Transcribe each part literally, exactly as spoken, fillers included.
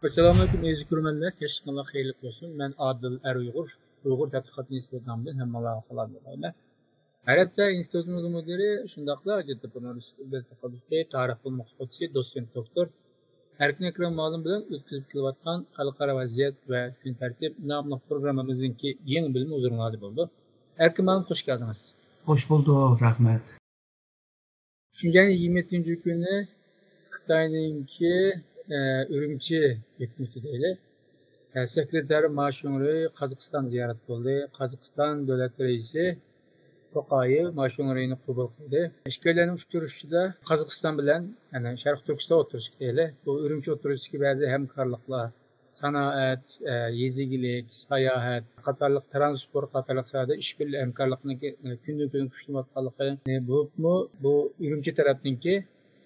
ئەسسالامۇئەلەيكۇم ئەزىز كۆرۈرمەنلەر، كەچلىكىڭلار خەيرلىك بولسۇن. مەن ئادىل ئەر ئۇيغۇر، ئۇيغۇر تەتقىقات ئىنستىتۇتى نامىدىن ھەممىڭلارغا سالام يوللايمەن. ئەلۋەتتە، ئىنستىتۇتىمىزنىڭ مۇدىرى شۇنداقلا جىددىي بۇرنۇس تەخەللۇسلۇق تارىخ بۆلۈمى ئوقۇتقۇچىسى، دوتسېنت دوكتور ئەركىن ئەكرەم مۇئەللىم بىلەن ئۆتكۈزۈپ كېلىۋاتقان خەلقئارا ۋەزىيەت ۋە كۈن تەرتىپ ناملىق پروگراممىمىزنىڭكى يېڭى بۆلۈمى ھۇزۇرۇڭلاردا بولىدۇ. ئەركىن مۇئەللىم، خوش كەلدىڭىز. خوش بولدۇق، رەھمەت. شىنجاڭنىڭ يىگىرمە يەتتىنچى كۈنى خىتاينىڭكى، ئە، ئۈرۈمچى ھۆكۈمىتى دەيلى، ئە، سېكرېتارى ما شۇڭرۇي قازاقىستان زىيارەت قىلدى. قازاقىستان دۆلەت رەئىسى توقايېۋ ما شۇڭرۇينى قوبۇل قىلدى. ئىككىيلەننىڭ ئۇچرىشىشىدا قازاقىستان بىلەن، يەنى شەرقىي تۈركىستان ئوتتۇرىسىدىكى دەيلى، بۇ ئۈرۈمچى ئوتتۇرىسىدىكى بەزى ھەمكارلىقلار، سانائەت، ئە، يېزا ئىگىلىك، ساياھەت قاتارلىق، ترانسپورت قاتارلىق ساھەدە ئىشبىرلىك ھەمكارلىقنىڭكى، ئە، كۈندىن كۈنگە كۈچلىنىۋاتقانلىقىنى، بولۇپمۇ بۇ ئۈرۈمچى تەرەپنىڭكى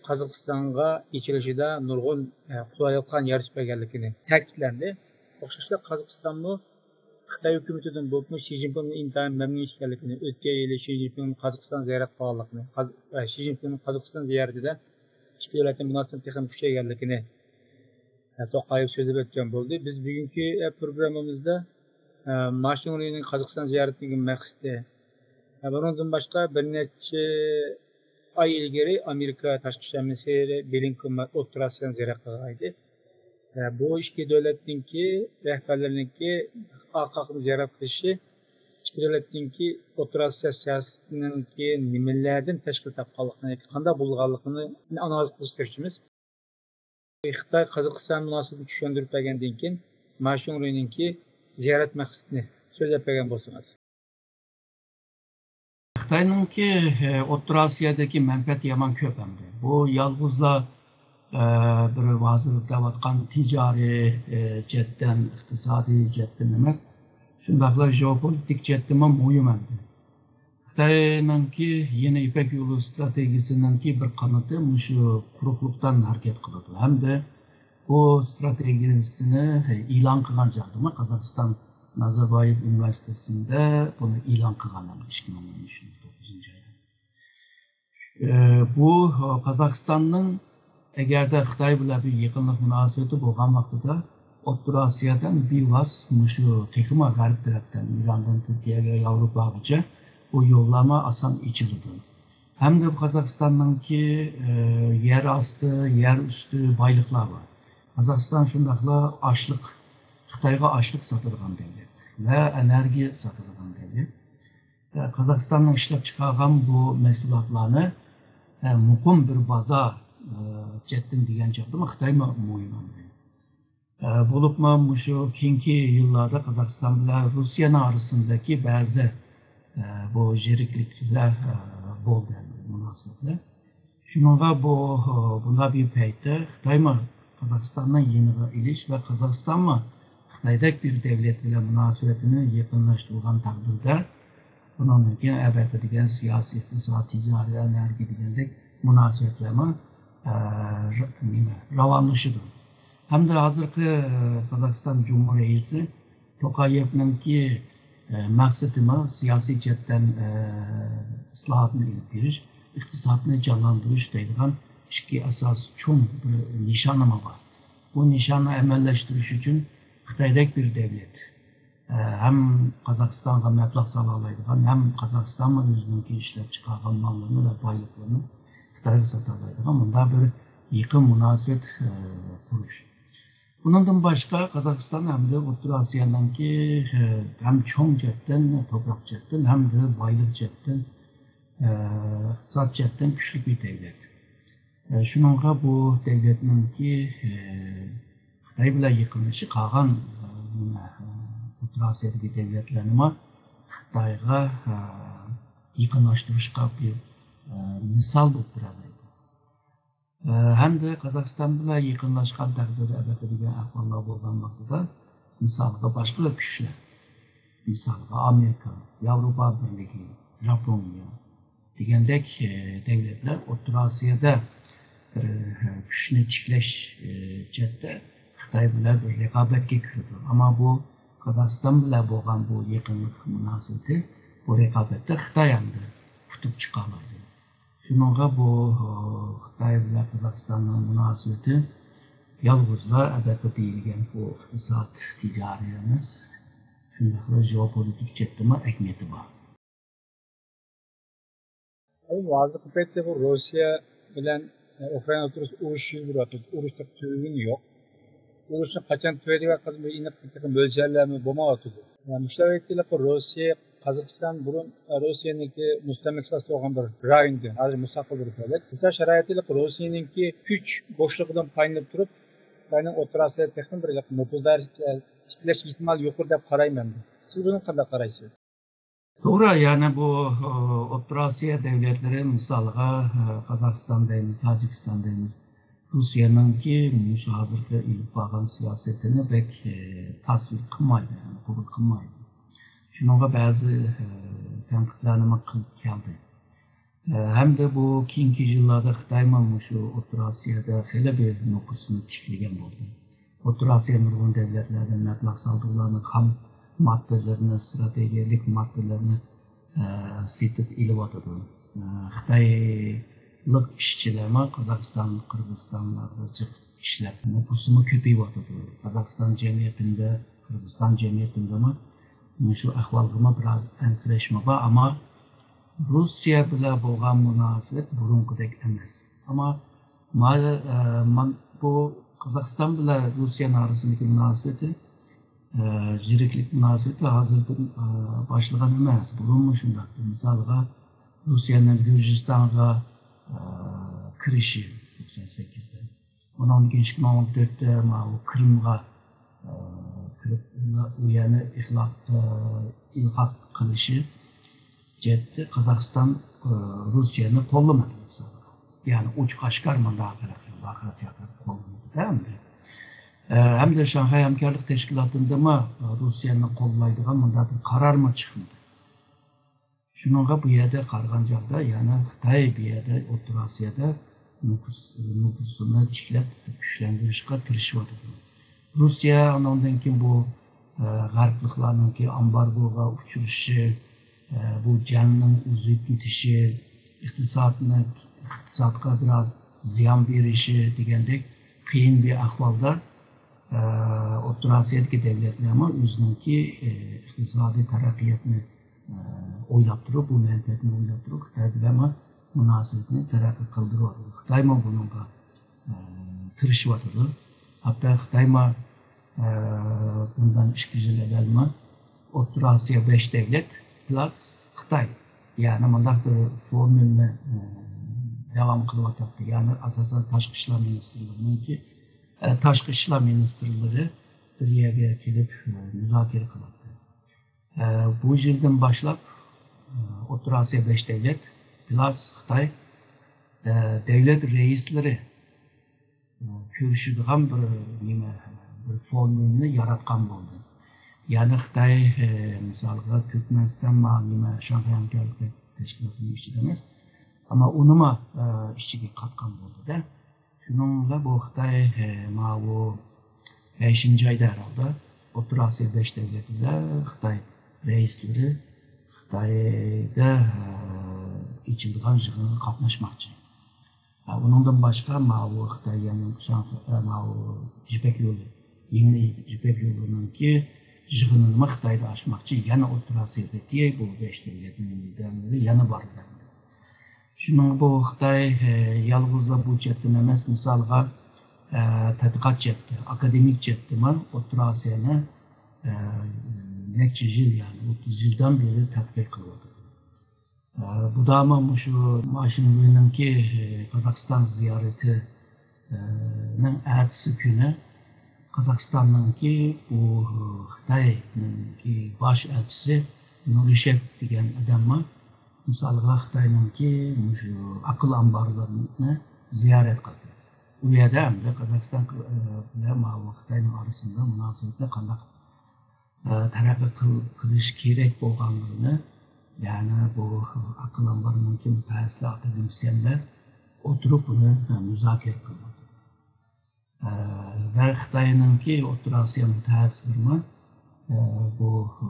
قازاقىستانغا ئېچىلىشىدا نۇرغۇن، ئە، قولايلىقلارنى يارىتىپ بەرگەنلىكىنى تەكىتلەندى. ئوخشاشلا قازاقىستانمۇ خىتاي ھۆكۈمىتىدىن، بولۇپمۇ شى جىنپىڭدىن ئىنتايىن مەمنۇن ئىكەنلىكىنى، ئۆتكەن يىلى شى جىنپىڭ قازاقىستان زىيارەت قىلغانلىقىنى، قاز-، ئە، شى جىنپىڭنىڭ قازاقىستان زىيارىتىدە ئىككى دۆلەتنىڭ مۇناسىۋىتى تېخىمۇ كۈچەيگەنلىكىنى، ئە، توقايېۋ سۆزلەپ ئۆتكەن بولدى. بىز بۈگۈنكى، ئە، پروگراممىمىزدا، ئە، ما شۇڭرۇينىڭ قازاقىستان زىيارىتىدىكى مەقسىتى، ئە، بۇنىڭدىن باشقا بىر نەچچە ئاي ئىلگىرى ئامېرىكا تاشقى ئىشلار مىنىستىرى بلىنكېن ئوتتۇرا ئاسىيانى زىيارەت قىلغان ئىدى. ئە، بۇ ئىككى دۆلەتنىڭكى رەھبەرلىرىنىڭكى ئارقا-ئارقىدىن زىيارەت قىلىشى ئىككى دۆلەتنىڭكى ئوتتۇرا ئاسىيا سىياسىتىنىڭكى نېمىلەردىن تەشكىل تاپقانلىقىنى، قانداق بولغانلىقىنى ئانالىز قىلىشقا تىرىشىمىز. خىتاي قازاقىستان مۇناسىۋىتىنى چۈشەندۈرۈپ بەرگەندىن كېيىن، ما شۇڭرۇينىڭكى زىيارەت مەقسىتىنى سۆزلەپ بەرگەن بولسىڭىز. خىتاينىڭكى، ئە، ئوتتۇرا ئاسىيادىكى مەنپەئەتى يامان كۆپ ئەمدى. بۇ يالغۇزلا، ئە، بىر ھازىر دەۋاتقان تىجارىي، ئە، جەھەتتىن، ئىقتىسادىي جەھەتتىن ئەمەس، شۇنداقلا ژېئوپولىتىك جەھەتتىنمۇ مۇھىم ئەمدى. خىتاينىڭكى يېڭى يىپەك يولى ئىستراتېگىيىسىنىڭكى بىر قانىتى مۇشۇ قۇرۇقلۇقتىن ھەرىكەت قىلىدۇ. ھەمدە بۇ ئىستراتېگىيەسىنى ئېلان قىلغان چاغدىمۇ قازاقىستان نازاربايېف ئۇنىۋېرسىتېتىندا بۇنى ئېلان قىلغان ئىككى مىڭ ئون ئۈچ يىل توققۇزىنچى ئايدا. ئى، بۇ، قازاقىستاننىڭ ئەگەردە خىتاي بىلەن بىر يېقىنلىق مۇناسىۋىتى بولغان ۋاقتىدا، ئوتتۇرا ئاسىيادىن بىۋاسىتە مۇشۇ تېخىمۇ غەرب تەرەپتىن، ئىراندىن تۈركىيەگە، ياۋروپاغىچە بۇ يوللارمۇ ئاسان ئېچىلىدۇ. ھەمدە قازاقىستاننىڭكى، ئى، يەر ئاستى، يەر ئۈستى بايلىقلار بار. قازاقىستان شۇنداقلا ئاشلىق، خىتايغا ئاشلىق ساتىدىغان دۆلەت ۋە ئېنېرگىيە ساتىدىغان دۆلەت. قازاقىستاننىڭ ئىشلەپچىقارغان بۇ مەھسۇلاتلارنى، ئە، مۇقىم بىر بازار، ئە، جەھەتتىن دېگەن چاغدىمۇ خىتايمۇ مۇھىم ئەمدى. ئە، بولۇپمۇ مۇشۇ كېيىنكى يىللاردا قازاقىستان بىلەن روسىيەنىڭ ئارىسىندىكى بەزى، ئە، بۇ يىرىكلىكلەر، ئە، بولدى ئەمدى مۇناسىۋەتلەر. شۇنىڭغا بۇ، بۇنداق بىر پەيتتە خىتايمۇ قازاقىستاننى يېنىغا ئېلىش ۋە قازاقىستانمۇ خىتايدەك بىر دەۋلەت بىلەن مۇناسىۋىتىنى يېقىنلاشتۇرغان تەقدىردە، بۇنىڭدىن كېيىن ئەلۋەتتە دېگەن سىياسىي، ئىقتىساد، تىجارىي، ئېنېرگىيە دېگەندەك مۇناسىۋەتلەرمۇ، ئە، ر-، نېمە، راۋانلىشىدۇ. ھەمدە ھازىرقى، ئە، قازاقىستان جۇمھۇر رەئىسى توقايېۋنىڭكى، ئە، مەقسىتىمۇ سىياسىي جەھەتتىن، ئە، ئىسلاھاتنى ئېلىپ بېرىش، ئىقتىسادنى جانلاندۇرۇش دەيدىغان ئىككى ئاساس چوڭ بىر نىشانىمۇ بار. بۇ نىشاننى ئەمەلىيلەشتۈرۈش ئۈچۈن خىتايدەك بىر دەۋلەت، ئە، ھەم قازاقىستانغا مەبلەغ سالالايدىغان، ھەم قازاقىستانمۇ ئۆزىنىڭكى ئىشلەپچىقارغان ماللىرىنى ۋە بايلىقلىرىنى خىتايغا ساتالايدىغان مۇنداق بىر يېقىن مۇناسىۋەت، ئە، قۇرۇش. بۇنىڭدىن باشقا، قازاقىستان ھەمدە ئوتتۇرا ئاسىيانىڭكى، ئە، ھەم چوڭ جەھەتتىن، توپراق جەھەتتىن، ھەمدە بايلىق جەھەتتىن، ئە، ئىقتىساد جەھەتتىن كۈچلۈك بىر دەۋلەت. ئە، شۇنىڭغا بۇ دەۋلەتنىڭكى، ئە، خىتاي بىلەن يېقىنلىشىشى قالغان، ئە، ئوتتۇرا ئاسىيادىكى دەۋلەتلەرنىمۇ خىتايغا، ئە، يېقىنلاشتۇرۇشقا بىر، ئە، مىسال بولۇپ تۇرالايدۇ. ئە، ھەمدە قازاقىستان بىلەن يېقىنلاشقان تەقدىردە، ئەلۋەتتە، دېگەن ئەھۋاللار بولغان ۋاقتىدا، مىسالغا، باشقا كۈچلەر، مىسالغا، ئامېرىكا، ياۋروپا بىرلىكى، ياپونىيە دېگەندەك، ئە، دەۋلەتلەر ئوتتۇرا ئاسىيادا بىر، ئە، كۈچنى تىكلەش، ئە، جەھەتتە خىتاي بىلەن بىر رىقابەتكە كىرىدۇ. ئەمما بۇ قازاقىستان بىلەن بولغان بۇ يېقىنلىق مۇناسىۋىتى، بۇ رىقابەتتە خىتاي ئەمدى ئۇتۇپ چىقالايدۇ. شۇنىڭغا بۇ، ئە، خىتاي بىلەن قازاقىستاننىڭ مۇناسىۋىتى يالغۇزلا ئەلۋەتتە دېيىلگەن بۇ ئىقتىساد، تىجارىي ئەمەس، شۇنداقلا ژېئوپولىتىك جەھەتتىمۇ ئەھمىيىتى بار. ئەمما ھازىرقى پەيتتە بۇ روسىيە بىلەن، ئە، ئۇكرائىنا ئوتتۇرىسىدا ئۇرۇش يۈز بېرىۋاتىدۇ. ئۇرۇشنىڭ تۈگىگىنى يۆك. ئۇرۇشنىڭ قاچان تۈگەيدىغانلىقىنى بىر ئېنىق مۆلچەرلەرمۇ بولمايۋاتىدۇ. ئە، مۇشۇ شارائىتتا روسىيە، قازاقىستان بۇرۇن، ئە، روسىيەنىڭكى مۇستەملىكىسى ئاستىدا بولغان بىر رايون ئىدى. ھازىر مۇستەقىل بىر دۆلەت. مۇشۇ شارائىتتا روسىيەنىڭكى كۈچ بوشلۇقىدىن پايدىلىنىپ تۇرۇپ، خىتاينىڭ ئوتتۇرا ئاسىيادا تېخىمۇ بىر نوپۇز دائىرىسى تىكلەش ئېھتىمالى يۇقىرى دەپ قارايمەن. سىز بۇنى قانداق قارايسىز؟ توغرا، يەنى بۇ، ئى، ئوتتۇرا ئاسىيا دۆلەتلىرى، مىسالغا، ئى، قازاقىستان دەيمىز، تاجىكىستان دەيمىز، روسىيەنىڭكى مۇشۇ ھازىرقى ئېلىپ بارغان سىياسىتىنى بەك، ئى، تەسۋىر قىلمايدۇ، يەنى قوبۇل قىلمايدۇ. شۇنىڭغا بەزى، ئى، تەنقىدلەرنىمۇ قىلىپ كەلدى. ئى، ھەمدە بۇ كېيىنكى يىللاردا خىتايمۇ مۇشۇ ئوتتۇرا ئاسىيادا خېلى بىر نوپۇسىنى تىكلىگەن بولدى. ئوتتۇرا ئاسىيا نۇرغۇن دەۋلەتلەردىن مەبلەغ سالىدۇ، ئۇلارنىڭ خام ماددىلىرىنى، ئىستراتېگىيەلىك ماددىلىرىنى، ئە، سېتىپ ئېلىۋاتىدۇ. ئە، خىتايلىق ئىشچىلارمۇ قازاقىستان، قىرغىزىستانلاردا جىق ئىشلەپ، نوپۇسىمۇ كۆپىيىۋاتىدۇ. قازاقىستان جەمئىيىتىدە، قىرغىزىستان جەمئىيىتىدىمۇ مۇشۇ ئەھۋالغىمۇ بىراز ئەنسىرەشمۇ بار، ئەمما روسىيە بىلەن بولغان مۇناسىۋەت بۇرۇنقىدەك ئەمەس. ئەمما ما-، ئە، مان-، بۇ قازاقىستان بىلەن روسىيەنىڭ ئارىسىدىكى مۇناسىۋىتى، ئە، يىرىكلىك مۇناسىۋىتى ھازىردىن، ئە، باشلىغان ئەمەس. بۇرۇنمۇ شۇنداق. مىسالغا، روسىيەنىڭ گۈرجىستانغا، ئە، كىرىشى توقسان سەككىزدە. ئۇنىڭدىن كېيىن ئىككى مىڭ ئون تۆتتە ماۋۇ قىرىمغا، ئە، كىرىپ، ئۇ يەرنى ئىخلا-، ئە، ئىلھاق قىلىشى جەھەتتە قازاقىستان، ئە، روسىيەنى قوللىمىدى، مىسالغا. يەنى ئوچۇق ئاشكارا مۇنداق قىلىپ، ۋارقىراپ چاقىرىپ قوللىمىدى ئەمدى. ئە، ھەمدە شاڭخەي ھەمكارلىق تەشكىلاتىدىمۇ روسىيەنى قوللايدىغان مۇنداق بىر قارارمۇ چىقمىدى. شۇنىڭغا بۇ يەردە قارىغان چاغدا، يەنى خىتاي بۇ يەردە ئوتتۇرا ئاسىيادا نوپۇس، نوپۇسىنى تىكلەپ، كۈچلەندۈرۈشكە تىرىشىۋاتىدۇ. روسىيە ئانىڭدىن كېيىن بۇ، ئە، غەربلىكلارنىڭكى ئامبارگوغا ئۇچرىشىشى، ئە، بۇ جەڭنىڭ ئۇزىيىپ كېتىشى، ئىقتىسادنى، ئىقتىسادقا بىراز زىيان بېرىشى دېگەندەك قىيىن بىر ئەھۋالدا، ئە، ئوتتۇرا ئاسىيادىكى دۆلەتلەرمۇ ئۆزىنىڭكى، ئە، ئىقتىسادىي تەرەققىياتنى، ئە، ئويلاپ تۇرۇپ، بۇ مەنپەئەتنى ئويلاپ تۇرۇپ، خىتاي بىلەنمۇ مۇناسىۋەتنى تەرەققىي قىلدۇرۇۋاتىدۇ. خىتايمۇ بۇنىڭغا، ئە، تىرىشىۋاتىدۇ. ھەتتا خىتايمۇ، ئە، بۇندىن ئىككى يىل ئەۋۋەلمۇ ئوتتۇرا ئاسىيا بەش دۆلەت پلاس خىتاي، يەنى مۇنداق بىر فورمۇلىنى، ئە، داۋام قىلىۋاتاتتى. يەنى ئاساسەن تاشقى ئىشلار مىنىستىرلىرىنىڭكى، ئە، تاشقى ئىشلار مىنىستىرلىرى بىر يەرگە كېلىپ، ئە، مۇزاكىرە قىلاتتى. ئە، بۇ يىلدىن باشلاپ، ئە، ئوتتۇرا ئاسىيا بەش دۆلەت پلاس خىتاي، ئە، دۆلەت رەئىسلىرى، ئە، كۆرۈشىدىغان بىر نېمە، بىر فورمۇلىنى ياراتقان بولدى. يەنى خىتاي، ئە، مىسالغا تۈركمەنىستان ما نېمە شاڭخەي ھەمكارلىق تەشكىلاتىنىڭ ئىچىدە ئەمەس، ئەمما ئۇنىمۇ، ئە، ئىچىگە قاتقان بولدى-دە. شۇنىڭ بىلەن بۇ خىتاي، ئە، ماۋۇ بەشىنچى ئايدا ھەرھالدا ئوتتۇرا ئاسىيا بەش دۆلىتىدە خىتاي رەئىسلىرى خىتايدا، ئە، ئېچىلىدىغان يىغىنغا قاتناشماقچى. ئە، ئۇنىڭدىن باشقا ماۋۇ خىتاي يەنى شاڭخەي، ئە، ماۋۇ يىپەك يولى، يېڭى يىپەك يولىنىڭكى يىغىنىنىمۇ خىتايدا ئاچماقچى. يەنە ئوتتۇرا ئاسىيادىكى بۇ بەش دۆلەتنىڭ لىدەرلىرى يەنە بارىدۇ. شۇنىڭغا بۇ خىتاي، ئە، يالغۇزلا بۇ جەھەتتىن ئەمەس، مىسالغا، ئە، تەتقىقات جەھەتتە، ئاكادېمىك جەھەتتىمۇ ئوتتۇرا ئاسىيانى، ئە، نەچچە يىل، يەنى ئوتتۇز يىلدىن بېرى تەتقىق قىلىۋاتىدۇ. ئە، بۇدامۇ مۇشۇ ما شىنۋېنىڭكى، ئە، قازاقىستان زىيارىتى، ئە، نىڭ ئەتىسى كۈنى قازاقىستاننىڭكى بۇ، ئە، خىتاينىڭكى باش ئەلچىسى نۇرىشېف دېگەن ئادەممۇ مىسالغا خىتاينىڭكى مۇشۇ ئاقىل ئامبارلىرىنى زىيارەت قىلدى. ئۇ يەردە ئەمدى قازاقىستان، ئە، بىلەن ماۋۇ خىتاينىڭ ئارىسىدا مۇناسىۋەتنى قانداق، ئە، تەرەققىي قىل-، قىلىش كېرەك بولغانلىقىنى، يەنى بۇ ئاقىل ئامبارىنىڭكى مۇتەخەسسىسلەر، ئاكادېمىتسىيەنلەر ئولتۇرۇپ بۇنى، ئە، مۇزاكىرە قىلدى. ئە، ۋە خىتاينىڭكى ئوتتۇرا ئاسىيا مۇتەخەسسىسلىرىمۇ، ئە، بۇ، ئە،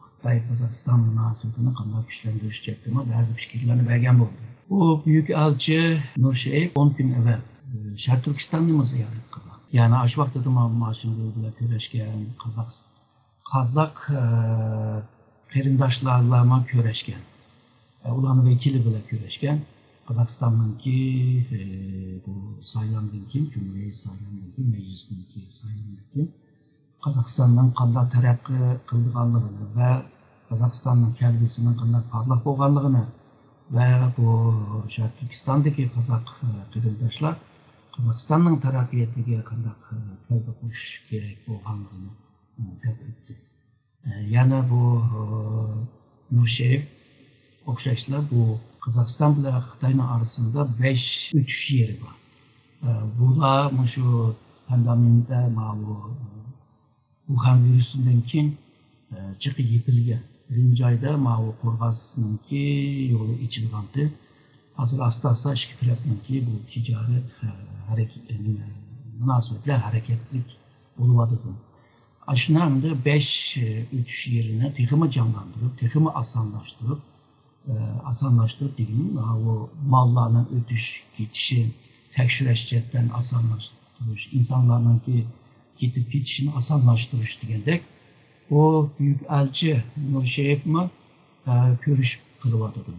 خىتاي قازاقىستان مۇناسىۋىتىنى قانداق كۈچلەندۈرۈش جەھەتتىمۇ بەزى پىكىرلەرنى بەرگەن بولدى. بۇ بۈيۈك ئەلچى نۇرشېئىپ ئون كۈن ئەۋۋەل، ئە، شەرقىي تۈركىستاننىمۇ زىيارەت قىلغان. يەنى ئاشۇ ۋاقتىدا ما-، ماشىنىگۈل بىلەن كۆرۈشكەن، قازاق، قازاق، ئە، قېرىنداشلار بىلەنمۇ كۆرۈشكەن. ئە، ئۇلارنىڭ ۋەكىلى بىلەن كۆرۈشكەن. قازاقىستاننىڭكى، ئە، بۇ سايلاندىن كېيىن، جۇمھۇرىيەت سايلاندىن كېيىن، مەجلىسنىڭكى سايلاندىن كېيىن، قازاقىستاننىڭ قانداق تەرەققىي قىلىدىغانلىقىنى ۋە قازاقىستاننىڭ كەلگۈسىنىڭ قانداق پارلاق بولغانلىقىنى ۋە بۇ شەرقىي تۈركىستاندىكى قازاق، ئە، قېرىنداشلار قازاقىستاننىڭ تەرەققىياتىغا قانداق، ئە، تۆھپە قوشۇش كېرەك بولغانلىقىنى، ئە، دەپ ئۆتتى. ئە، يەنە بۇ، ئە، نۇرشېيىف ئوخشاشلا بۇ قازاقىستان بىلەن خىتاينىڭ ئارىسىدا بەش ئۆتۈش يېرى بار. ئە، بۇلار مۇشۇ پاندېمىيەدە ماۋۇ، ئە، ۋۇخەن ۋىرۇسىدىن كېيىن، ئە، جىقى يېپىلگەن. بىرىنچى ئايدا ماۋۇ قورغاسنىڭكى يولى ئېچىلغانتى. ھازىر ئاستا-ئاستا ئىككى تەرەپنىڭكى بۇ تىجارەت، ئە، ھەرىكە-، ئە، نېمە، مۇناسىۋەتلەر ھەرىكەتلىك بولۇۋاتىدۇ. ئاشۇنى ئەمدى بەش، ئە، ئۆتۈش يېرىنى تېخىمۇ جانلاندۇرۇپ، تېخىمۇ ئاسانلاشتۇرۇپ، ئە، ئاسانلاشتۇرۇپ دېگىنىم، ئاۋۇ ماللارنىڭ ئۆتۈش، كېتىشى، تەكشۈرۈش جەھەتتىن ئاسانلاشتۇرۇش، ئىنسانلارنىڭكى كېتىپ كېتىشىنى ئاسانلاشتۇرۇش دېگەندەك، ئۇ بۈيۈك ئەلچى نۇرشېيىفمۇ، ئە، كۆرۈشۈپ قېلىۋاتىدۇ.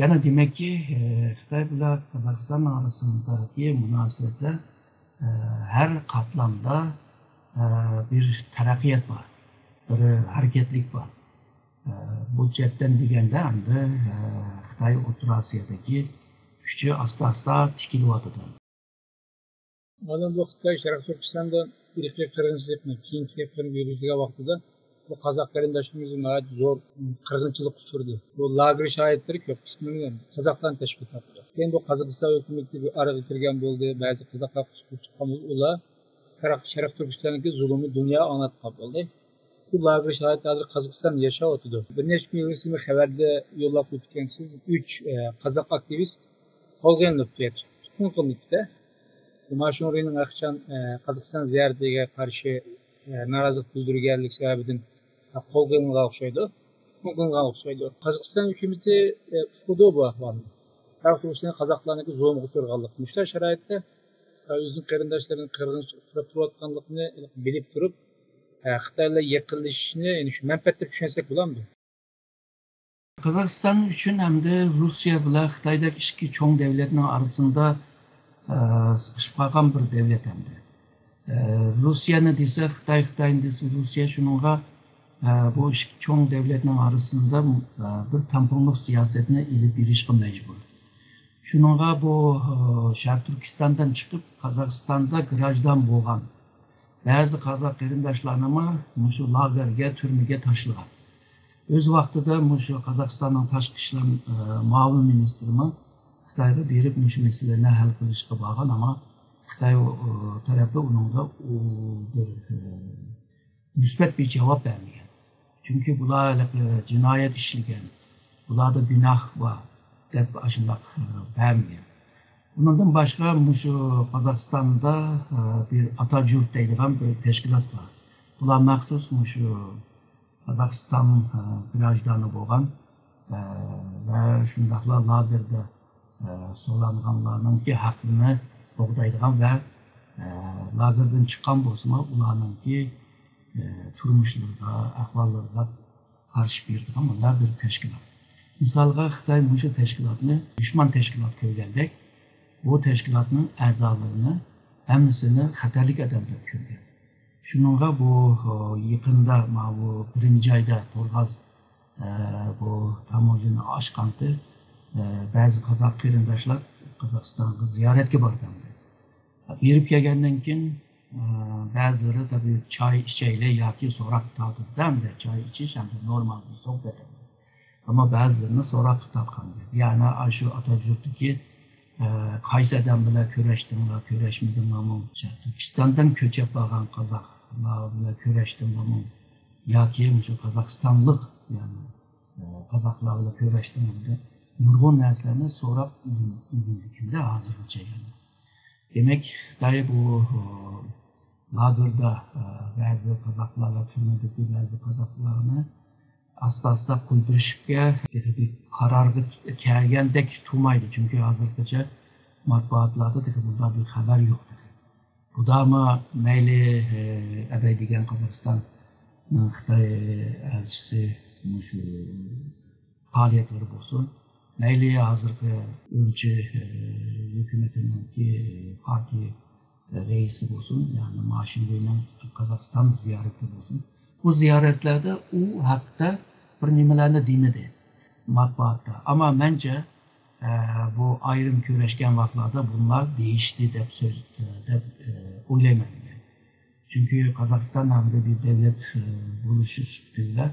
يەنە دېمەككى، ئە، خىتاي بىلەن قازاقىستان ئارىسىدىكى مۇناسىۋەتلەر، ئە، ھەر قاتلامدا، ئە، بىر تەرەققىيات بار، بىر ھەرىكەتلىك بار. ئە، بۇ جەھەتتىن دېگەندە، ئەمدى، ئە، خىتاي ئوتتۇرا ئاسىيادىكى كۈچى ئاستا-ئاستا تىكىلىۋاتىدۇ. مانا بۇ خىتاي شەرقىي تۈركىستاندا ئىرقىي قىرغىنچىلىقنى، كېيىنكى قىرغىن يۈرگۈزگەن ۋاقتىدا بۇ قازاق قېرىنداشلىرىمىزنى ناھايىتى زور قىرغىنچىلىققا ئۇچرىدى. بۇ لاگېر شاھىتلىرى كۆپ قىسمىنى قازاقلارنى تەشكىل تاپتى. كېيىن بۇ قازاقىستان ھۆكۈمىتى بىر ئارىغا كىرگەن بولدى، بەزى قازاقلار قۇتۇلۇپ چىققان بولدى. ئۇلار شەرق-، شەرقىي تۈركىستاندىكى زۇلۇمنى دۇنياغا ئاڭلاتقان بولدى. بۇ لاگېر شاھىتى ھازىر قازاقىستاندا ياشاۋاتىدۇ. بىر نەچچە كۈن ئىلگىرى خەۋەردە يوللاپ ئۆتكەنسىز، ئۈچ، ئە، قازاق ئاكتىۋىست قولغا ئېلىنىپتۇ، تۇتقۇن قىلىنىپتۇ. ماشۇڭرىنىڭ ھەرقاچان، ئە، قازاقىستان زىيارىتىگە قارشى، ئە، نارازىلىق بىلدۈرگەنلىكى سەۋەبىدىن قولغا ئېلىنغان ئوخشايدۇ. تۇتقۇن قىلىنغان ئوخشايدۇ. قازاقىستان ھۆكۈمىتى، ئە، ئۇقىدۇ بۇ ئەھۋالنى. شەرقىي تۈركىستان قازاقلارنىڭكى زۇلۇمغا ئۇچرىغانلىقى. مۇشۇنداق شارائىتتا، ئە، ئۆزىنىڭ قېرىنداشلىرىنى قىرغىنچىلىققا ئۇچراپ تۇرۇۋاتقانلىقىنى بىلىپ تۇرۇپ، ئە، خىتاي بىلەن يېقىنلىشىشنى، يەنى شۇ مەنپەئەت دەپ چۈشەنسەك بولامدۇ؟ قازاقىستان ئۈچۈن ھەمدە روسىيە بىلەن خىتايدەك ئىككى چوڭ دەۋلەتنىڭ ئارىسىدا، ئە، سىقىشىپ قالغان بىر دەۋلەت ھەمدە. ئە، روسىيەنى دېسە خىتاي، خىتاينى دېسە روسىيە، شۇنىڭغا، ئە، بۇ ئىككى چوڭ دەۋلەتنىڭ ئارىسىدا، ئە، بىر تەڭپۇڭلۇق سىياسەتنى ئېلىپ بېرىشقا مەجبۇر. شۇنىڭغا بۇ، ئە، شەرقىي تۈركىستاندىن چىقىپ، قازاقىستاندا گىراژدان بولغان بەزى قازاق قېرىنداشلارنىمۇ مۇشۇ لاگېرگە، تۈرمىگە تاشلىغان. ئۆز ۋاقتىدا مۇشۇ قازاقىستاننىڭ تاشقى ئىشلار، ئە، مۇئاۋىن مىنىستىرىمۇ خىتايغا بېرىپ مۇشۇ مەسىلىنى ھەل قىلىشقا بارغان، ئەمما خىتاي، ئۇ، تەرەپى ئۇنىڭغا، ئۇ، بىر، ئە، مۇسبەت بىر جاۋاب بەرمىگەن. چۈنكى بۇلار ھېلىقى جىنايەت ئىشلىگەن، بۇلاردا گۇناھ بار دەپ ئاشۇنداق، ئە، بەرمىگەن. ئۇنىڭدىن باشقا مۇشۇ قازاقىستاندا، ئە، بىر ئاتاجۇرت دەيدىغان بىر تەشكىلات بار. بۇلار مەخسۇس مۇشۇ قازاقىستان، ئە، گراژدانى بولغان، ئە، ۋە شۇنداقلا لاگېردا، ئە، سولانغانلارنىڭكى ھەققىنى قوغدايدىغان ۋە، ئە، لاگېردىن چىققان بولسىمۇ ئۇلارنىڭكى، ئە، تۇرمۇشلىرىغا، ئەھۋاللىرىغا قارشى بېرىدىغان مۇنداق بىر تەشكىلات. مىسالغا خىتاي مۇشۇ تەشكىلاتنى دۈشمەن تەشكىلات كۆرگەندەك، بۇ تەشكىلاتنىڭ ئەزالىرىنى ھەممىسىنى خەتەرلىك ئادەم دەپ كۆرگەن. شۇنىڭغا بۇ، ئە، يېقىندا ماۋۇ بىرىنچى ئايدا قورغاس، ئە، بۇ تاموژنىنى ئاچقانتى، ئە، بەزى قازاق قېرىنداشلار قازاقىستانغا زىيارەتكە بارغانىدى. بېرىپ كەلگەندىن كېيىن، ئە، بەزىلىرى تەبىئىي چاي ئىچەيلى ياكى سوراق تارتىدۇ ئەمدى، چاي ئىچىش ئەمدى نورمال بىر سۆھبەت. ئەمما بەزىلىرىنى سوراققا تارتقانىدى. يەنى ئاشۇ ئاتاجۇرتتىكى، ئە، قايسى ئادەم بىلەن كۆرۈشتۈڭلار، كۆرۈشمىدىڭلارمۇ؟ تۈركىستاندىن كۆچۈپ بارغان قازاقلار بىلەن كۆرۈشتۈڭلارمۇ؟ ياكى مۇشۇ قازاقىستانلىق، يەنى، ئە، قازاقلار بىلەن كۆرۈشتۈڭلارمۇ؟ نۇرغۇن نەرسىلەرنى سوراپ ئۆگەندى ھازىرغىچە يەنى. دېمەك، خىتاي بۇ، ئە، لاگېردا، ئە، بەزى قازاقلار ۋە تۈرمىدىكى بەزى قازاقلارنى ئاستا-ئاستا قويدۇرۇشقا تېخى بىر قارارغا كەلگەندەك تۇرمايدۇ، چۈنكى ھازىرغىچە مەتبۇئاتلاردا تېخى بۇنداق بىر خەۋەر يوق تېخى. بۇدامۇ مەيلى، ئە، ئەبەي دېگەن قازاقىستان، ئە، خىتاي ئەلچىسى مۇشۇ پائالىيەتلىرى بولسۇن، مەيلى ھازىرقى ئۈرۈمچى، ئە، ھۆكۈمىتىنىڭكى پارتىيە رەئىسى بولسۇن، يەنى ما شىنگۇينىڭ قازاقىستان زىيارىتى بولسۇن، بۇ زىيارەتلەردە ئۇ ھەقتە بىر نېمىلەرنى دېمىدى مەتبۇئاتتا. ئەمما مەنچە، ئە، بۇ ئايرىم كۆرۈشكەن ۋاقىتلاردا بۇلار دېيىشتى دەپ سۆز، ئە، دەپ، ئە، ئويلايمەن. چۈنكى قازاقىستان ھەم بىر دۆلەت، ئە، بولۇشى سۈپىتى بىلەن،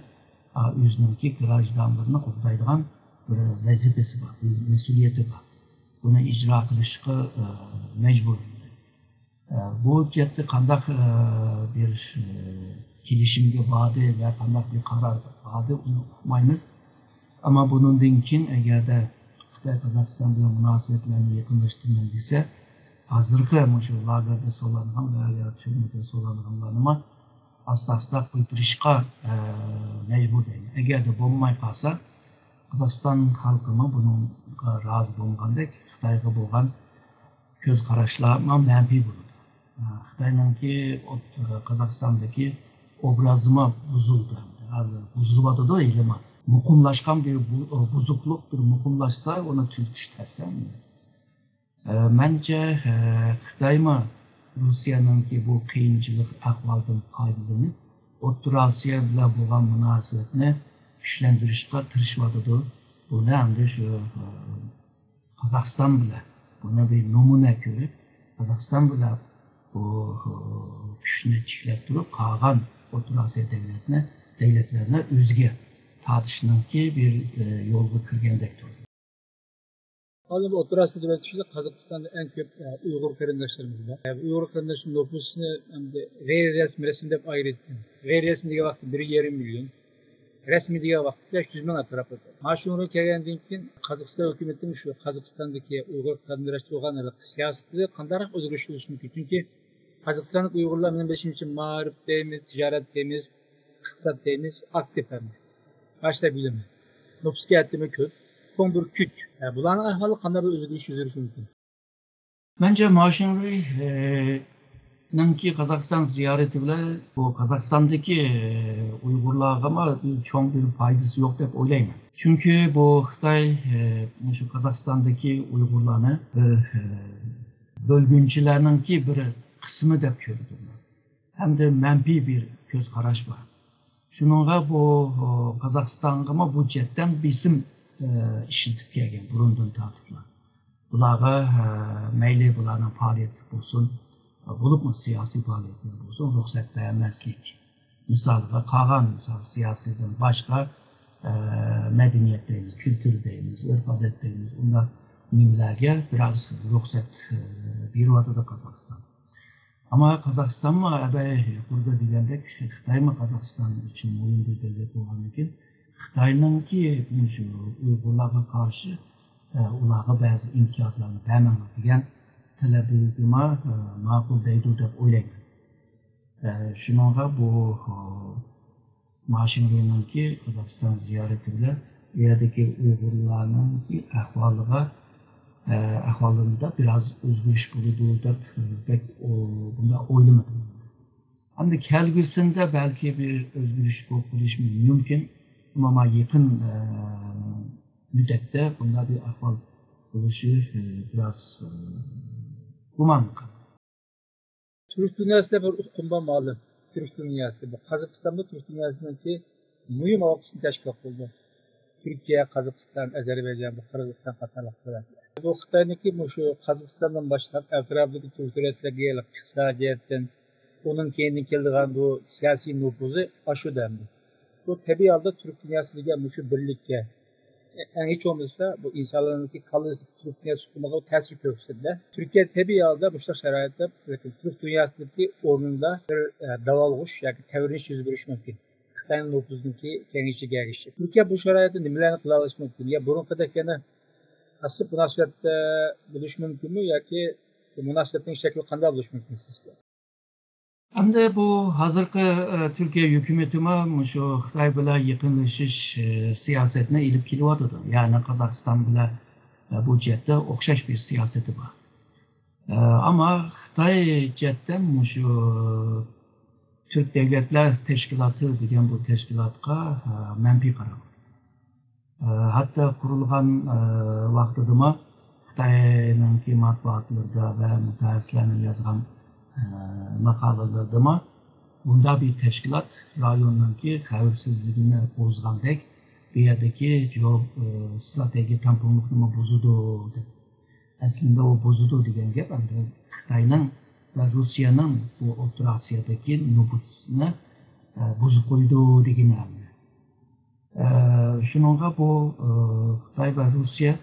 ئا، ئۆزىنىڭكى گراژدانلىرىنى قوغدايدىغان بىر ۋەزىپىسى بار، بىر مەسئۇلىيىتى بار. بۇنى ئىجرا قىلىشقا، ئە، مەجبۇر. ئە، بۇ جەھەتتە قانداق، ئە، بىر، ئە، كېلىشىمگە باردى ۋە قانداق بىر قارارغا باردى، ئۇنى ئۇقمايمىز. ئەمما بۇنىڭدىن كېيىن ئەگەردە خىتاي قازاقىستان بىلەن مۇناسىۋەتلەرنى يېقىنلاشتۇرىمەن دېسە، ھازىرقى مۇشۇ لاگېردا سولانغان ۋە يا تۈرمىدە سولانغانلارنىمۇ ئاستا-ئاستا قايتۇرۇشقا، ئە، مەجبۇر دەيمەن. ئەگەردە بولماي قالسا، قازاقىستان خەلقىمۇ بۇنىڭغا رازى بولمىغاندەك، خىتايغا بولغان كۆز قاراشلارمۇ مەنپىي بولىدۇ. ئە، خىتاينىڭكى ئوت-، قازاقىستاندىكى ئوبرازىمۇ بۇزۇلدى. ھازىر بۇزۇلۇۋاتىدۇ ھېلىمۇ. مۇقىملاشقان بىر بۇ-، بۇزۇقلۇق بىر مۇقىملاشسا، ئۇنى تۈزىتىش تەس ئەمدى. ئە، مەنچە، ئە، خىتايمۇ روسىيەنىڭكى بۇ قىيىنچىلىق ئەھۋالىدىن پايدىلىنىپ، ئوتتۇرا ئاسىيا بىلەن بولغان مۇناسىۋەتنى كۈچلەندۈرۈشكە تىرىشىۋاتىدۇ. بۇنى ئەمدى شۇ، ئە، قازاقىستان بىلەن بۇنى بىر نومۇنە كۆرۈپ، قازاقىستان بىلەن بۇ، ئە، كۈچنى تىكلەپ تۇرۇپ، قالغان ئوتتۇرا ئاسىيا دۆلەتنى، دۆلەتلەرنى ئۆزىگە تارتىشنىڭكى بىر، ئە، يولغا كىرگەندەك تۇرىدۇ. ھازىر بۇ ئوتتۇرا ئاسىيا دۆلەت ئىچىدە قازاقىستاندا ئەڭ كۆپ، ئە، ئۇيغۇر قېرىنداشلىرىمىز بار. ئە، بۇ ئۇيغۇر قېرىنداشلىرىمىز نوپۇسىنى ئەمدى غەيرىي رەسمىي، رەسمىي دەپ ئايرىيدىكەن. غەيرىي رەسمىي دېگەن ۋاقىتتا بىر يېرىم مىليون، رەسمىي دېگەن ۋاقىتتا بەش يۈز مىڭ ئەتراپىدا. مانا شۇنىڭغا كەلگەندىن كېيىن قازاقىستان ھۆكۈمىتىنىڭ شۇ قازاقىستاندىكى ئۇيغۇر قېرىنداشلىرىغا بولغان ھېلىقى سىياسىتى قانداقراق ئۆزگىرىش بولۇشى مۇمكىن؟ چۈنكى قازاقىستانلىق ئۇيغۇرلار مېنىڭ بىلىشىمچە مائارىپ دەيمىز، تىجارەت دەيمىز، ئىقتىساد دەيمىز، ئاكتىپ ھەم ئاشتا بىلىم. نوپۇس جەھەتتىمۇ كۆپ. چوڭ بىر كۈچ. ئە، بۇلارنىڭ ئەھۋالى قانداق بىر ئۆزگىرىش يۈز بېرىشى مۇمكىن؟ مەنچە، ما شىنگۇي، ئە، نىڭكى قازاقىستان زىيارىتى بىلەن بۇ قازاقىستاندىكى، ئە، ئۇيغۇرلارغىمۇ چوڭ بىر پايدىسى يوق دەپ ئويلايمەن. چۈنكى بۇ خىتاي، ئە، مۇشۇ قازاقىستاندىكى ئۇيغۇرلارنى بىر، ئە، بۆلگۈنچىلەرنىڭكى بىر قىسمى دەپ كۆرىدۇ. ھەمدە مەنپىي بىر كۆز قاراش بار. شۇنىڭغا بۇ، ئۇ، قازاقىستانغىمۇ بۇ جەھەتتىن بېسىم، ئە، ئىشلىتىپ كەلگەن بۇرۇندىن تارتىپلا. بۇلارغا، ئە، مەيلى بۇلارنىڭ پائالىيىتى بولسۇن، بولۇپمۇ سىياسىي پائالىيەتلەر بولسۇن، رۇخسەت بەرمەسلىك. مىسالغا قالغان، مىسال، سىياسىيدىن باشقا، ئە، مەدەنىيەت دەيمىز، كۈلتۈر دەيمىز، ئۆرپ-ئادەت دەيمىز، ئۇنداق نېمىلەرگە بىراز رۇخسەت، ئە، بېرىۋاتىدۇ قازاقىستان. ئەمما قازاقىستانمۇ ئەبەي يۇقىرىدا دېگەندەك، خىتايمۇ قازاقىستان ئۈچۈن مۇھىم بىر دۆلەت بولغاندىن كېيىن، خىتاينىڭكى مۇشۇ ئۇيغۇرلارغا قارشى، ئە، ئۇلارغا بەزى ئىمتىيازلارنى بەرمەڭلار دېگەن تەلەپلىرىگىمۇ، ئە، ماقۇل دەيدۇ دەپ ئويلايمەن. ئە، شۇنىڭغا بۇ، ئە، ما شىنگۇينىڭكى قازاقىستان زىيارىتى بىلەن ئۇ يەردىكى ئۇيغۇرلارنىڭكى ئەھۋالىغا، ئە، ئەھۋالىدا بىراز ئۆزگىرىش بولىدۇ دەپ، ئە، بەك، ئۇ، بۇنداق ئويلىمىدىم. ئەمدى كەلگۈسىدە بەلكى بىر ئۆزگىرىش بولۇپ قېلىشى مۇمكىن. ئەمما ما يېقىن، ئە، مۇددەتتە بۇنداق بىر ئەھۋال بولۇشى، ئە، بىراز، ئە، گۇمانلىق. تۈرك دۇنياسىدا بىر ئۇقۇم بار مالۇم. تۈرك دۇنياسى، بۇ قازاقىستانمۇ تۈرك دۇنياسىنىڭكى مۇھىم ھالقىسىنى تەشكىل قىلىدۇ. تۈركىيە، قازاقىستان، ئەزەربەيجان، بۇ قىرغىزىستان قاتارلىق دۆلەتلەر. بۇ خىتاينىڭكى مۇشۇ قازاقىستاندىن باشلاپ ئەتراپىدىكى تۈرك دۆلەتلەرگە ئىقتىسادىي جەھەتتىن، ئۇنىڭ كەينىدىن كېلىدىغان بۇ سىياسىي نوپۇزى ئاشىدۇ ئەمدى. بۇ تەبىئىي ھالدا تۈرك دۇنياسى دېگەن مۇشۇ بىرلىككە، ئەڭ ھېچ بولمىسا بۇ ئىنسانلارنىڭكى كاللىسى تۈرك دۇنياسى تۇغقىنىغا تەسىر كۆرسىتىدۇ. تۈركىيە تەبىئىي ھالدا مۇشۇنداق شارائىتتا، لېكىن تۈرك دۇنياسىدىكى ئورنىدا بىر، ئە، داۋالغۇش ياكى تەۋرىنىش يۈز بېرىشى مۇمكىن. خىتاينىڭ نوپۇزىنىڭكى كەڭىيىشىگە ئەگىشىپ. تۈركىيە بۇ شارائىتتا نېمىلەرنى قىلالايشى مۇمكىن؟ يا بۇرۇنقىدەك يەنە پاسسىپ مۇناسىۋەتتە بولۇشى مۇمكىنمۇ ياكى مۇناسىۋەتنىڭ شەكلى قانداق بولۇشى مۇمكىن سىزچە؟ ئەمدى بۇ ھازىرقى، ئە، تۈركىيە ھۆكۈمىتىمۇ مۇشۇ خىتاي بىلەن يېقىنلىشىش، ئە، سىياسەتنى ئېلىپ كېلىۋاتىدۇ. يەنى قازاقىستان بىلەن، ئە، بۇ جەھەتتە ئوخشاش بىر سىياسىتى بار. ئەمما خىتاي جەھەتتىن مۇشۇ تۈرك دۆلەتلەر تەشكىلاتى دېگەن بۇ تەشكىلاتقا مەنپىي قارايدۇ. ھەتتا قۇرۇلغان ۋاقتىدىمۇ خىتاينىڭكى مەتبۇئاتلىرىدا ۋە مۇتەخەسسىسلەرنىڭ يازغان ماقالىلىرىدىمۇ بۇنداق بىر تەشكىلات رايوننىڭكى خەۋپسىزلىكىنى بۇزغاندەك، بۇ يەردىكى جۇ-، ئى، ئىستراتېگىيە تەڭپۇڭلۇقنىمۇ بۇزىدۇ دەپ. ئەسلىندە ئۇ بۇزىدۇ دېگەن گەپ ئەمدى خىتاينىڭ ۋە روسىيەنىڭ بۇ ئوتتۇرا ئاسىيادىكى نوپۇسىنى، ئە، بۇزۇپ قويىدۇ دېگىنى ئەمدى. ئە، شۇنىڭغا بۇ، ئە، خىتاي ۋە روسىيە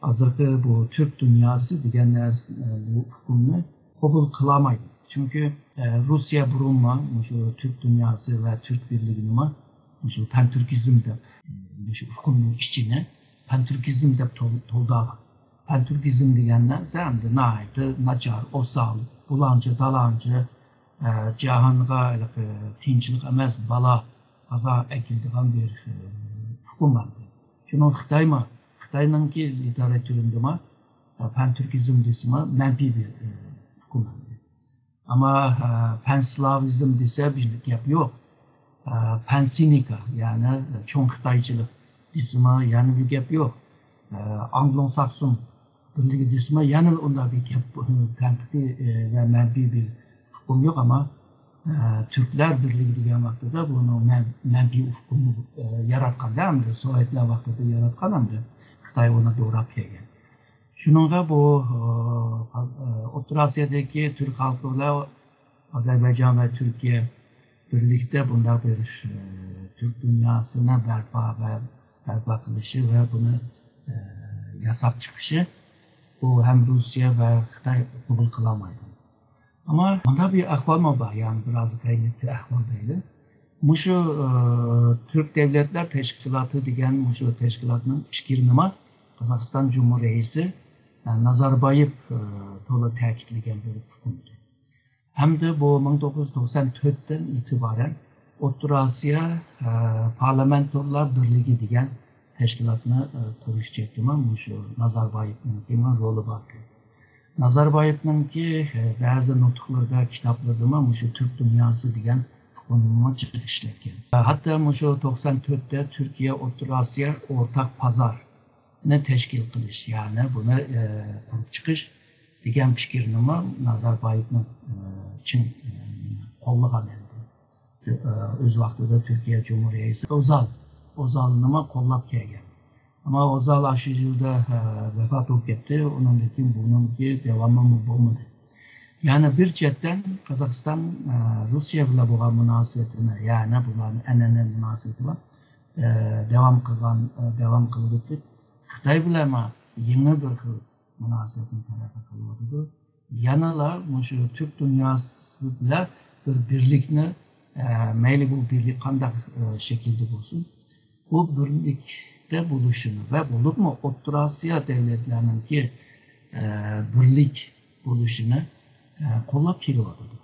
ھازىرقى بۇ تۈرك دۇنياسى دېگەن نەرسە، ئە، بۇ ئۇقۇمنى قوبۇل قىلالمايدۇ. چۈنكى، ئە، روسىيە بۇرۇنمۇ مۇشۇ تۈرك دۇنياسى ۋە تۈرك بىرلىكىنىمۇ مۇشۇ پانتۈركىزم دەپ، مۇشۇ ئۇقۇمنىڭ ئىچىنى پانتۈركىزم دەپ تول-، تولدۇرغان. پانتۈركىزم دېگەن نەرسە ئەمدى ناھايىتى ناچار، ئوسال، بۇلاڭچى، دالاڭچى، ئە، جاھانغا ھېلىقى تىنچلىق ئەمەس، بالا، قازا ئەكېلىدىغان بىر، ئە، ئۇقۇم ئەمدى. شۇنىڭ خىتايمۇ، خىتاينىڭكى لىتېراتۇرىدىمۇ، ئە، پانتۈركىزم دېسىمۇ مەنپىي بىر، ئە، ئۇقۇم ئەمدى. ئەمما، ئە، پانسلاۋىزم دېسە بىر گەپ يوق. ئە، پانسىنىكا، يەنى چوڭ خىتايچىلىق دېسىمۇ يەنە بىر گەپ يوق. ئە، ئاڭلوساكسون بىرلىكى دېسىمۇ يەنە ئۇنداق بىر گەپ، تەنقىدىي، ئە، ۋە مەنپىي بىر ئۇقۇم يوق. ئەمما، ئە، تۈركلەر بىرلىكى دېگەن ۋاقتىدا بۇنىڭ مەن-، مەنپىي ئۇقۇمنى، ئە، ياراتقاندا، ئەمدى سوۋېتلار ۋاقتىدا ياراتقان، ئەمدى خىتاي ئۇنى دوراپ كەلگەن. شۇنىڭغا بۇ، ئە، ئوتتۇرا ئاسىيادىكى تۈرك خەلقى بىلەن ئازەربەيجان ۋە تۈركىيە بىرلىكتە بۇنداق بىر، ئە، تۈرك دۇنياسىنى بەرپا ۋە بەرپا قىلىشى ۋە بۇنى، ئە، ياساپ چىقىشى، بۇ ھەم روسىيە ۋە خىتاي قوبۇل قىلالمايدۇ. ئەمما مۇنداق بىر ئەھۋالمۇ بار، يەنى بىراز غەيرىي ئەھۋال دەيلى. مۇشۇ، ئە، تۈرك دۆلەتلەر تەشكىلاتى دېگەن مۇشۇ تەشكىلاتنىڭ پىكرىنىمۇ قازاقىستان جۇمھۇر رەئىسى، ئە، نازاربايېۋ، ئە، تولا تەكىتلىگەن بىر ئۇقۇم ئىدى. ھەمدە بۇ مىڭ توققۇز يۈز توقسان تۆتتىن ئېتىبارەن ئوتتۇرا ئاسىيا، ئە، پارلامېنتارلار بىرلىكى دېگەن تەشكىلاتنى، ئە، قۇرۇش جەھەتتىمۇ مۇشۇ نازاربايېۋنىڭكىمۇ رولى بار ئىكەن. نازاربايېۋنىڭكى، ئە، بەزى نۇتۇقلىرىدا، كىتابلىرىدىمۇ مۇشۇ تۈرك دۇنياسى دېگەن ئۇقۇمنىمۇ جىق ئىشلەتكەن. ھەتتا مۇشۇ توقسان تۆتتە تۈركىيە ئوتتۇرا ئاسىيا ئورتاق پازارنى تەشكىل قىلىش، يەنى بۇنى، ئە، قۇرۇپ چىقىش دېگەن پىكىرنىمۇ نازاربايېۋنىڭ، ئە، چىڭ، ئە، قوللىغان ئىدى. ئۆز ۋاقتىدا تۈركىيە جۇمھۇر رەئىسى ئوزال، ئوزالنىمۇ قوللاپ كەلگەن. ئەمما ئوزال ئاشۇ يىلدا، ئە، ۋاپات بولۇپ كەتتى. ئۇنىڭدىن كېيىن بۇنىڭكى داۋامىمۇ بولمىدى. يەنى بىر چەتتىن قازاقىستان، ئە، روسىيە بىلەن بولغان مۇناسىۋىتىنى، يەنى بۇلارنىڭ ئەنئەنىۋى مۇناسىۋىتى بار، ئە، داۋام قىلغان، ئە، داۋام قىلىۋېتىپ، خىتاي بىلەنمۇ يېڭى بىر خىل مۇناسىۋەتنى تەرەققىي قىلىۋاتىدۇ. يەنىلا مۇشۇ تۈرك دۇنياسى بىلەن بىر بىرلىكنى، ئە، مەيلى بۇ بىرلىك قانداق، ئە، شەكىلدە بولسۇن، بۇ بىرلىكتە بولۇشىنى ۋە بولۇپمۇ ئوتتۇرا ئاسىيا دۆلەتلەرنىڭكى، ئە، بىرلىك بولۇشىنى، ئە، قوللاپ كېلىۋاتىدۇ.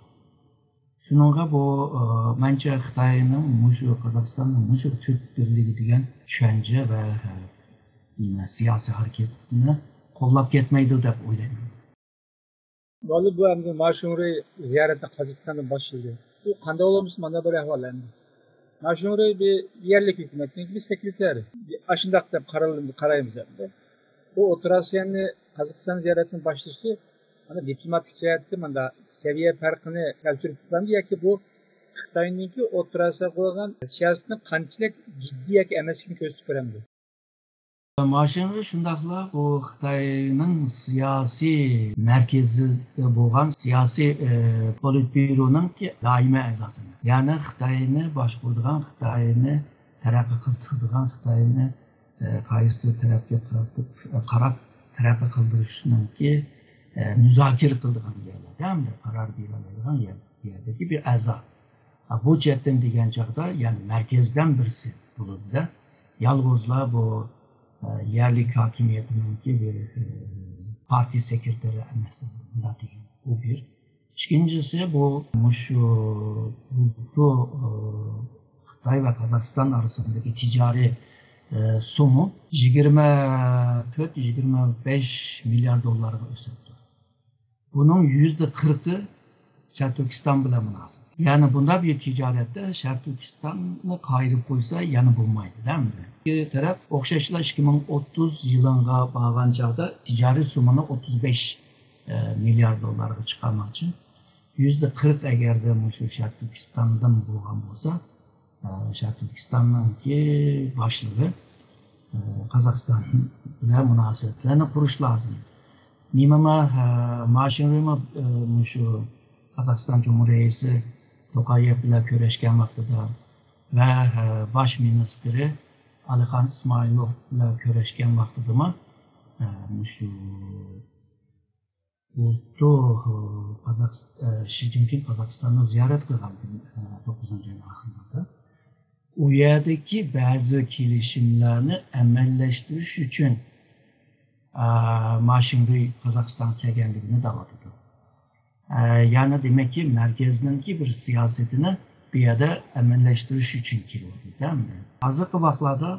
شۇنىڭغا بۇ، ئە، مەنچە خىتاينىڭ مۇشۇ قازاقىستاننىڭ مۇشۇ تۈرك بىرلىكى دېگەن چۈشەنچە ۋە، ئە، سىياسىي ھەرىكىتىنى قوللاپ كەتمەيدۇ دەپ ئويلايمەن. مۇئەللىم، بۇ ئەمدى ماشۇڭرى زىيارەتنى قازاقىستاندىن باشلىدى. بۇ قانداق بولمىسا مانا بىر ئەھۋال ئەمدى. ماشۇڭرى بىر يەرلىك ھۆكۈمەتنىڭكى بىر سېكرېتارى. ئاشۇنداق دەپ قارال-، قارايمىز ئەمدى. بۇ ئوتتۇرا ئاسىيانى قازاقىستان زىيارەتنى باشلىشى مانا دىپلوماتىك جەھەتتە مانا سەۋىيە پەرقىنى كەلتۈرۈپ چىقامدۇ ياكى بۇ خىتاينىڭكى ئوتتۇرا ئاسىياغا قويغان سىياسىتىنىڭ قانچىلىك جىددىي ياكى ئەمەسلىكىنى كۆرسىتىپ بېرەمدۇ؟ ماشىنغا شۇنداقلا بۇ خىتاينىڭ سىياسىي مەركىزىدە بولغان سىياسىي، ئى، پولىتبيۇرونىڭكى دائىمىي ئەزاسى. يەنى خىتاينى باشقۇرىدىغان، خىتاينى تەرەققىي قىلدۇرىدىغان، خىتاينى، ئى، قايسى تەرەپكە قارىتىپ، قاراپ تەرەققىي قىلدۇرۇشنىڭكى، ئى، مۇزاكىرە قىلىدىغان يەرلەردە ھەمدە قارار بېرەلەيدىغان يەر، يەردىكى بىر ئەزا. ھە، بۇ جەھەتتىن دېگەن چاغدا، يەنى مەركەزدىن بىرسى بولىدۇ-دە. يالغۇزلا بۇ، ئە، يەرلىك ھاكىمىيەتنىڭكى بىر، ئە، پارتىيە سېكرېتارى ئەمەس، مۇنداق دېگەن. بۇ بىر. ئىككىنچىسى، بۇ مۇشۇ بۇلتۇر، ئە، خىتاي ۋە قازاقىستان ئارىسىندىكى تىجارىي، ئە، سوممۇ يىگىرمە تۆت، يىگىرمە بەش مىليارد دوللارغا ئۆسۈپتۇ. بۇنىڭ يۈزدە قىرىقى شەرقىي تۈركىستان بىلەن مۇناسىۋەت. يەنى بۇنداق بىر تىجارەتتە شەرقىي تۈركىستاننى قايرىپ قويسا يەنە بولمايدۇ، دەمدە. ئىككى تەرەپ ئوخشاشلا ئىككى مىڭ ئوتتۇز يىلىغا بارغان چاغدا تىجارىي سوممىنى ئوتتۇز بەش مىليارد دوللارغا چىقارماقچى. يۈزدە قىرىق ئەگەردە مۇشۇ شەرقىي تۈركىستاندىن بولغان بولسا، شەرقىي تۈركىستاننىڭكى باشلىقى قازاقىستان بىلەن مۇناسىۋەتلەرنى قۇرۇش لازىم. نېمىما، ما شىڭرۇيمۇ مۇشۇ قازاقىستان جۇمھۇر رەئىسى توقايېۋ بىلەن كۆرۈشكەن ۋاقتىدا ۋە باش مىنىستىرى ئالىخان ئىسمائىلوف بىلەن كۆرۈشكەن ۋاقتىدىمۇ مۇشۇ بۇلتۇر قازاقىس-، شى جىنپىڭ قازاقىستاننى زىيارەت قىلغان توققۇزىنچى ئاينىڭ ئاخىرلىرىدا ئۇ يەردىكى بەزى كېلىشىملەرنى ئەمەلىيلەشتۈرۈش ئۈچۈن ما شىڭرۇي قازاقىستانغا كەلگەنلىكىنى دەۋاتىدۇ. يەنى دېمەككى مەركەزنىڭكى بىر سىياسىتىنى بۇ يەردە ئەمەلىيلەشتۈرۈش ئۈچۈن كېلىۋاتىدۇ. ھازىرقى ۋاقىتلاردا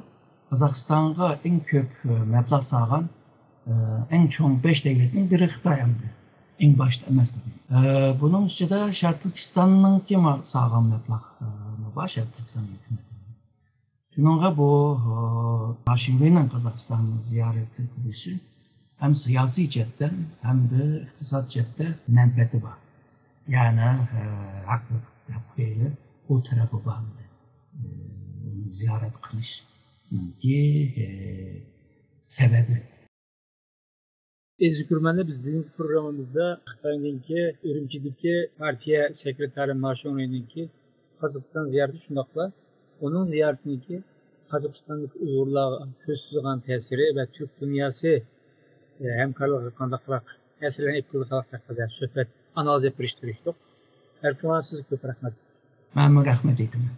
قازاقىستانغا ئەڭ كۆپ مەبلەغ سالغان ئەڭ چوڭ بەش دۆلەتنىڭ بىرى خىتاي ئەمدى. ئەڭ باشتا ئەمەس. بۇنىڭ ئىچىدە شەرقىي تۈركىستاننىڭكى سالغان مەبلەغ بار شەرقىي تۈركىستان ھۆكۈمىتىنىڭ. شۇنىڭغا بۇ ما شىڭرۇينىڭ قازاقىستاننى زىيارەت قىلىشى ھەم سىياسىي جەھەتتىن، ھەمدە ئىقتىساد جەھەتتە مەنپەئەتى بار. يەنى ھەق دەپ قويايلى، ئۇ تەرەپى بار. زىيارەت قىلىشنىڭكى سەۋەبى. ئەزىز كۆرۈرمەنلەر، بىز بۈگۈنكى پروگراممىمىزدا خىتاينىڭكى ئۈرۈمچىدىكى پارتىيە سېكرېتارى ما شىڭرۇينىڭكى قازاقىستان زىيارىتى، شۇنداقلا ئۇنىڭ زىيارىتىنىڭكى قازاقىستاندىكى ئۇيغۇرلارغا كۆرسىتىدىغان تەسىرى ۋە تۈرك دۇنياسى ھەمكارلىقىغا قانداقراق تەسىرلەرنى ئېلىپ كېلىدىغانلىقى ھەققىدە سۆھبەت، ئانالىز ئېلىپ بېرىشتى. ئەركىن ئاغا، سىزگە كۆپ رەھمەت. مەنمۇ رەھمەت ئېيتىمەن.